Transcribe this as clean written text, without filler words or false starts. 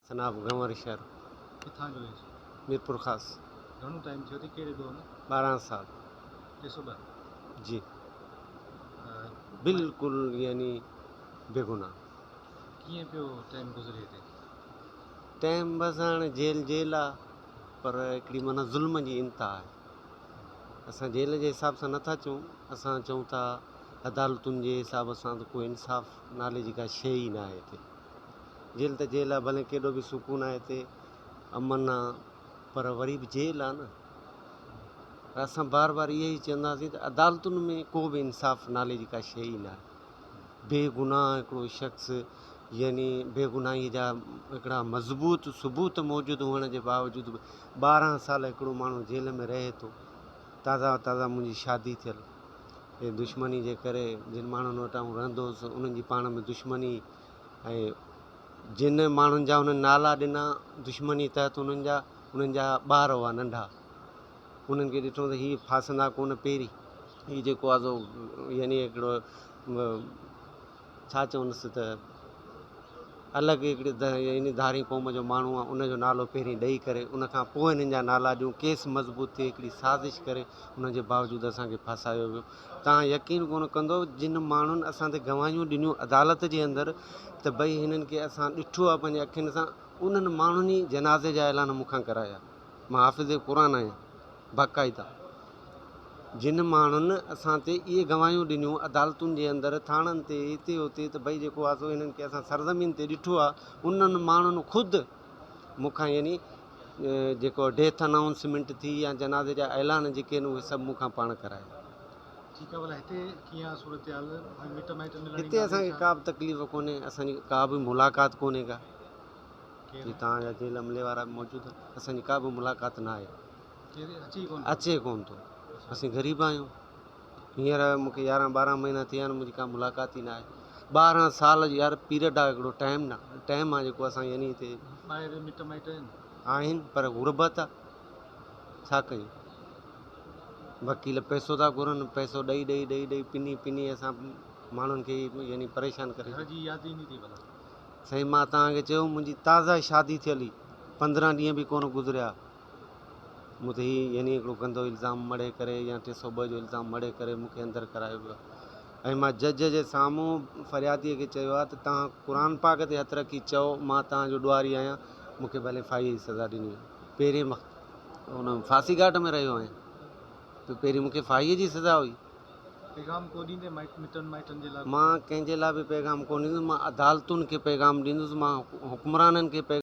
سناب Gunvor شھر. ڪٿان جو آهين؟ ميرپورخاص. گهڻو ٽائيم ٿيو اٿئي ڪهڙي ڏوهه ۾؟ 12 سال. 302؟ جي بلڪل يعني بيگناھ. ڪيئن پيو ٽائيم گذري هتي؟ ٽائيم بس هاڻي جيل جيل آ پر هڪڙي معنيٰ ظلم جي انتها آهي. اسان جيل جي حساب سان نٿا چئون اسان چئون ٿا عدالتن جي حساب سان ته ڪو انصاف نالي جي ڪا شيء ئي ناهي هتي. جيل ته جيل آ ڀلي ڪيڏو به سڪون آ هتي امن آ پر وري به جيل آ نه. اسان بار بار اهو ئي چونداسين ته عدالتن ۾ ڪو به انصاف نالي جي ڪا شيء ئي ناهي. بيگناهه هڪڙو شخص يعني بيگناهي جا هڪڙا مضبوط ثبوت موجود هئڻ جي باوجود به 12 سال هڪڙو ماڻهو جيل ۾ رهي ٿو. تازا تازا منهنجي شادي ٿيل دشمني جي ڪري جن ماڻهن وٽ آئون رهندو هوس انهن جي پاڻ ۾ دشمني ۽ جن ماڻهن جا انهن نالا ڏنا دشمني تحت انهن جا انهن جا ٻار هئا ننڍا انهن کي ڏٺو ته هي ڦاسندا ڪونه پهرين هي جيڪو آهي سو يعني هڪڙو ڇا چوندس ته الڳ هڪڙي يعني ڌاري قوم جو ماڻهو آهي ان جو نالو پهرين ڏئي ڪري ان کان پوء هنن جا نالا ڏيون ڪيس مضبوط ٿئي هڪڙي سازش ڪري ان جي باوجود اسان کي ڦاسايو ويو توهان يقين ڪونه ڪندؤ جن ماڻهن اسان تي گواهيون ڏنيون عدالت جي اندر ته ڀئي هنن کي اسان ڏٺو آهي پنهنجي اکين سان انهن ماڻهن ئي جنازي جا اعلان مون کان ڪرايا مان حافظ قرآن آهيان باقاعده جن ماڻهن اسان تي اهي گواهيون ڏنيون عدالتن جي اندر ٿاڻن تي هتي هتي ته ڀئي جيڪو آهي سو هنن کي اسان سرزمين تي ڏٺو آهي انهن ماڻهن خود مون کان يعني جيڪو ڊيٿ انائونسمينٽ ٿي يا جنازي جا اعلان جيڪي آهن اهي سڀ مون کان پاڻ ڪرايا. ٺيڪ آهي ڀلا هتي ڪيئن آهي صورتحال مٽ مائٽ ملڻ هتي اسان کي ڪا به تڪليف ڪونهي اسان جي ڪا به ملاقات ڪونهي ڪا جي توهان جا جيل عملي وارا به موجود آهن اسان جي ڪا به ملاقات نه آهي اچي ڪون ٿو اسين غريب آهيون هينئر مون کي 11 12 مهينا ٿيا آهن منهنجي ڪا ملاقات ئي نه آهي 12 سال يار پيريڊ آهي هڪڙو ٽائيم نه ٽائيم آهي جيڪو اسان يعني هتي ٻاهر مٽ مائٽ آهن آهن پر غربت آهي ڇا ڪيون وڪيل پئسو ٿا گهرن پئسو ڏئي ڏئي ڏئي ڏئي پني پني اسان ماڻهن کي يعني پريشان ڪري گهر جي ياد ايندي اٿئي ڀلا سائين مان توهان کي چيو منهنجي تازه شادي ٿيل هئي 15 ڏينهن به ڪونه گذريا مون تي هي يعني هڪڙو گندو الزام مڙهي ڪري يا 302 جو الزام مڙهي ڪري مون کي اندر ڪرايو ويو آهي ۽ مان جج جي سامهون فرياديء کي چيو آهي ته توهان قرآن پاڪ تي هٿ رکي چئو مان توهان جو ڏوهاري آهيان مون کي ڀلي ڦاهيء جي سزا ڏني وڃي پهرين مان ان ڦاسي گهاٽ ۾ رهيو آهيان ته پهرين مون کي ڦاهيء جي سزا هئي. پيغام ڪو ڏيندين مٽن مائٽن جي لاء؟ مان ڪنهن جي لاء به پيغام ڪونه ڏيندس مان عدالتن کي پيغام ڏيندس مان حڪمرانن کي.